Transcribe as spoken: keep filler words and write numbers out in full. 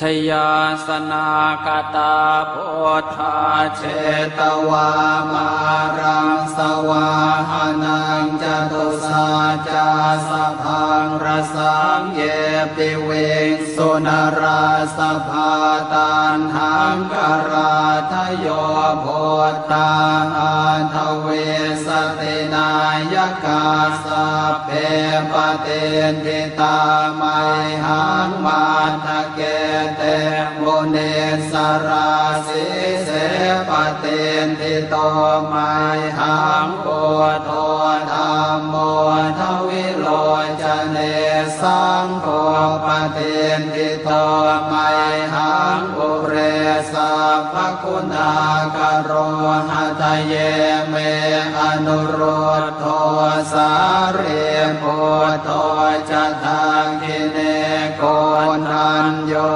jayāsanāgatā buddhā jetvā māraṃ savāhanaṃ catusaccāsabhaṃ rasaṃ ye piviṃsu narāsabhā. Taṇhaṅkarādayo buddhā aṭṭhavīsati nāyakā sabbe patiṭṭhi tā mayhaṃ matthake te munissarā. Sīse patiṭṭhito mayhaṃ buddho dhammo dvilocane saṅgho patiṭṭhito mayhaṃ ure sabbaguṇākaro. Hadaye me anurud dho sārīputto ca dakkhiṇe koṇḍañño